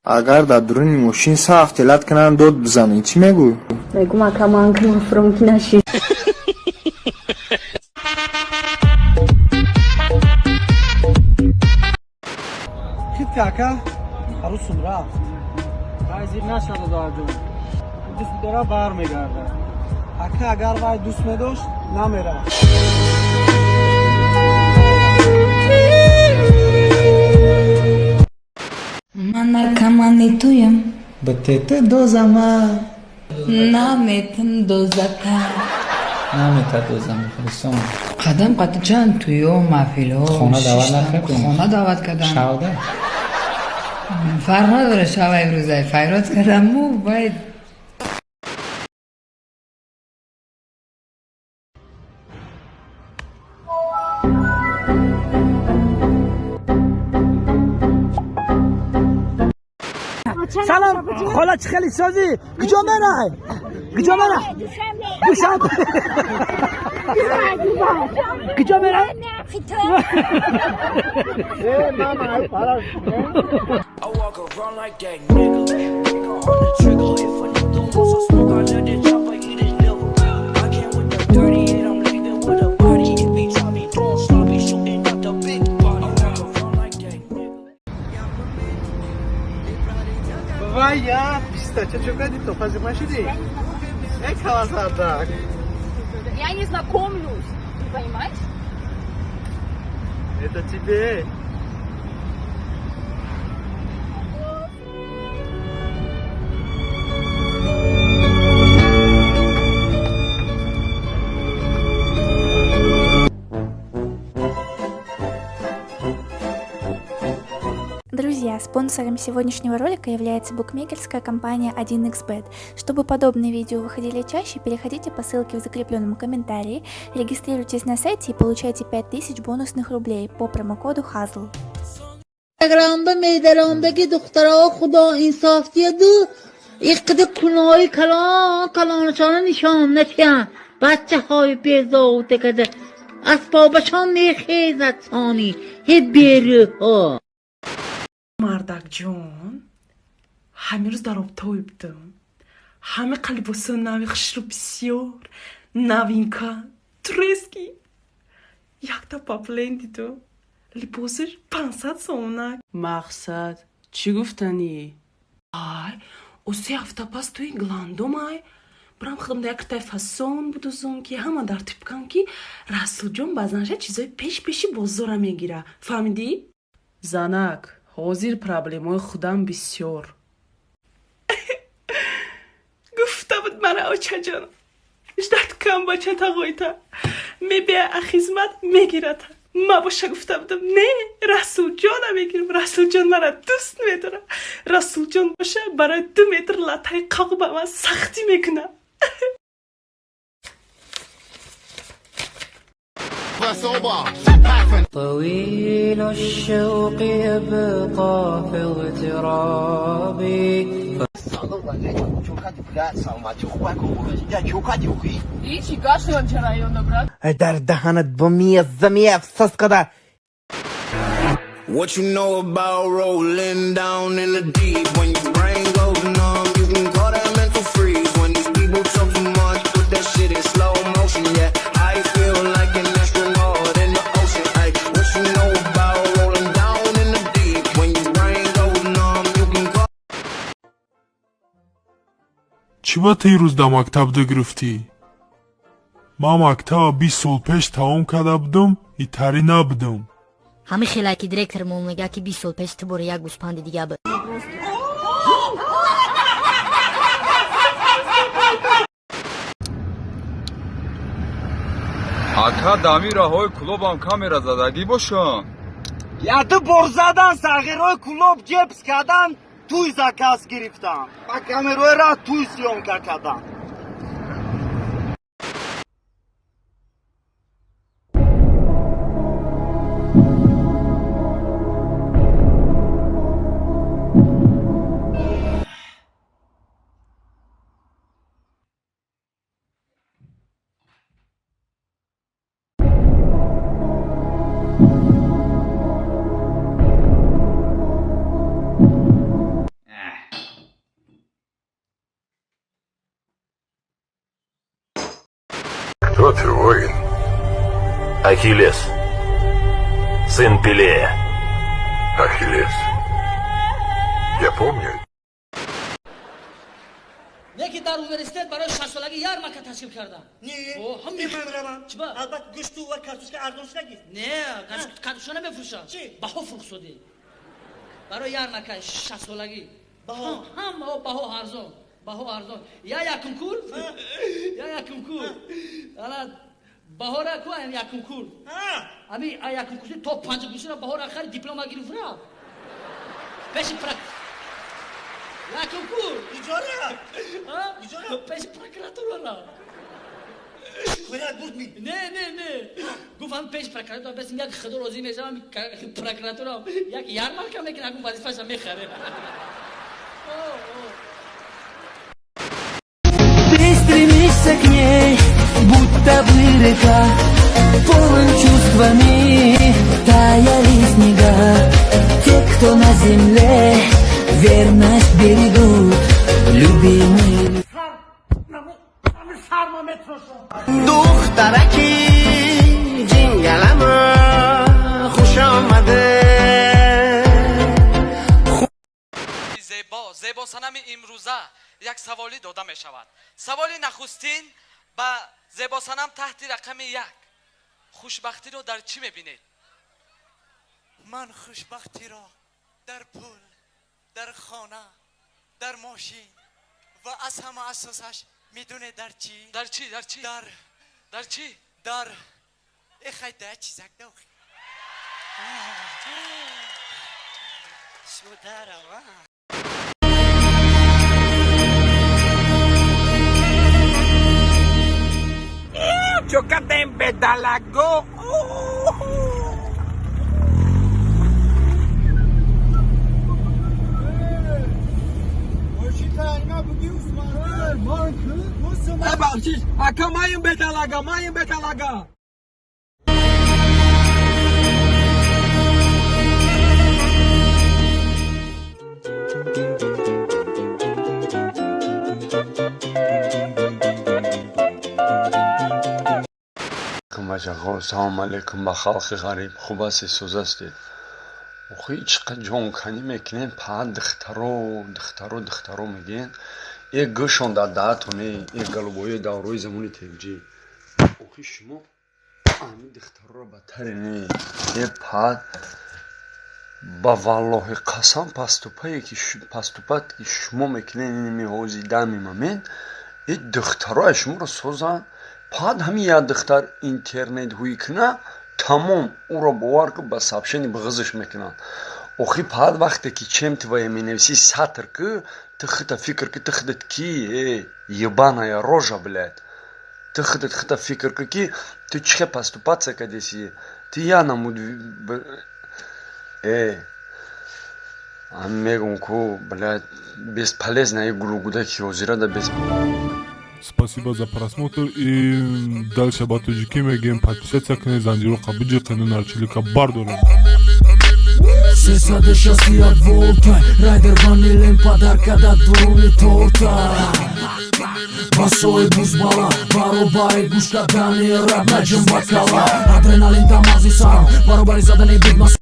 Агар дар дуруни мошин сахт телат кунанд, дод бизанӣ, чӣ мегӯй? Мегум, ака, ман кунам ки нашид. Хит ака, арӯсум рафт. Вай, зир нашад, додарҷон. Дӯст дора, бармегардад. Ака, агар вай дӯст медошт, намерафт. Ман наркомани туям. Бтт дозама. Наметам дозата. Намета доза, мухлисон. Қадам қати чанд туё маҳфилҳо. Хона даъват накардем? Хона даъват кардам. Шавда. Фарқ надора, шава имрӯза файрод кардаму баъд. Салом, хола, чӣ хеле созӣ? Куҷо мерай? Куҷо мерай? Душанбе. Куҷо мерай? I walk around like that nigga. Finger on the trigger. If a nigga wants some smoke, I let the chopper eat his liver. I came with the 38, I'm leaving with a body. If he try me doing sloppy, shooting out the big body. I walk around like that nigga. Вай, я пистача чо кардӣ, то пазир нашудӣ? Э, калазардак. Я не знакомлюсь, ты понимаешь? Это тебе. Друзья, спонсором сегодняшнего ролика является букмекерская компания 1xBet. Чтобы подобные видео выходили чаще, переходите по ссылке в закрепленном комментарии, регистрируйтесь на сайте и получайте 5000 бонусных рублей по промокоду HAZL. Инстаграмда медаромдаги духтаро, худо инсоф диҳаду, иқиди кунои калон калоншона нишон нашиям, бачаҳои безовта када асбобашон мехезад, сони ҳе берӯҳо. Мардакҷон, ҳамин рӯз дар обтой будам. Ҳами либосо нави хушрӯ, бисёр новинка, турецкий. Якта паплен дидум, либосаш 500 сомонак. Мақсад чӣ гуфтанӣ? Ай, о, 3 ҳафта пас туи гландомай бирам, худам да яктай фасон будузум, ки ҳама дар типкан, ки Расулҷон баъзанша чизои пеш пеши бозора мегира, фаҳмидӣ? Занак, ҳозир проблемаи худам бисёр. Гуфта буд мара очаҷон: ждать кам, бача тағойта мебия, а хизмат мегирата. Ма боша гуфта будам: не, Расулҷона мегирам, Расулҷон мара дӯст медора. Расулҷон боша барои 2 метр латаи қоқ ба ман сахтӣ мекунад. طويل الشوق يبقى في اغترابي. Дар даҳанат бо мезами, афсос када. What you know about rolling down in the deep? When your brain goes numb, you can call that mental freeze. When these people talk too much, put that shit in slow motion. Yeah, I feel like an astronaut in the ocean. Ay, what you know about rolling down in the deep? When your brain goes numb, you can call. Чӣ ба ту ирӯз дар мактаб гирифтӣ? Ман мактаба 20 сол пеш тамом карда будум, итарӣ набудум. Ҳамин хеле ки директормон мега, ки 20 сол пеш ту бори як гӯспанди дига буд. Ака, дами раҳои Кӯлобам камера задагӣ бошам. Яду бор задан, сағирои Кӯлоб ҷебс кардан, туй заказ гирифтам, ба камерои ра туй съёмка кардам. Кто ты, воин? Ахиллес. Сын Пелея. Ахиллес. Я помню. Неки дар университет барои 60-солагӣ ярмарка ташкил кардам. Не, О, ҳам ман равам. Чиба? Албатта, гӯшту ва картошка арзон шудагист. Не, картошка намефурӯшам. Чӣ? Баҳо фурӯхсодӣ. Барои ярмарка 60-солагӣ. Баҳо? Ҳама баҳо арзон. Баҳо арзон. Я якум курс? Я якум курс. Ала баҳора ку якум курс. Ами якум курси то панҷ курсира баҳора хари, диплома гирифт, рафт. Пеши прак якум курс. Иҷора? Иҷора? Пеши прокуратура рафт. Шикоят бурд ми? Не, не, не. Гуфт, пеш прокуратура бес як худо розӣ мешавам, прокуратура як ярмарка мекунад, акун вазифаша мехаре. Ты стремишься к ней, будто бы река, полон чувствами таяли снега. Те, кто на земле верность берегут, любимые. Сарма метрошам. Духтараки ҷингалама, хуш омаде. Зебо, зебосанами имрӯза як саволӣ дода мешавад. Саволи нахустин ба зебосанам таҳти рақами 1: хушбахтиро дар чӣ мебинед? Ман хушбахтиро дар пул, дар хона, дар мошин ва аз ҳама асосаш медонед дар чӣ? Дар чӣ, дар чӣ? Дар Дар чӣ? Дар эхай, да чизак дохи шударава. Чокатем бедалаго. Бахшиш, ака, маем беталага, маем беталага. Бачаҳо, салом алейкум ба халқи ғариб. Хуб ҳастед, соз ҳастед? Охи, чӣ қадр ҷонканӣ мекунем, па духтаро, духтаро, духтаро мегӯен. Э, гӯшон дар даҳатоне, э, голубои даврои замони тевҷӣ. Охи, шумо ами духтароро ба тарене, э, па ба валлоҳи қасам, паступае ки паступат ки шумо мекунед иними ҳози дами момент, э, духтароа шуморо созанд. Пад ҳамин як духтар интернет ҳуй куна, тамом, ӯро бовар ку, ба сообщение бағизш мекунанд. Охи, пад вақте ки чем твоя менависӣ сатр ку, ту хита фикр ку, ту худат ки, э, ебаная рожа, блядь, ту худат хита фикр ку, ки ту чӣ хел поступаться кардеси, ту я намуд, э, мегум ку, блядь, бесполезно и гулугудаки ҳозира да без. Спасибо за просмотр и дальше ба тоҷикӣ мегӯем: подписаться кунед, занҷироқа биҷиқену нарчилика бардорем. 361 волта, райдер ванилем подарка да дуруни торта. Басои бузбала баробари гӯш кардани раб наҷим бакала. Адреналин да мағзи сарам баробари задани бигмас.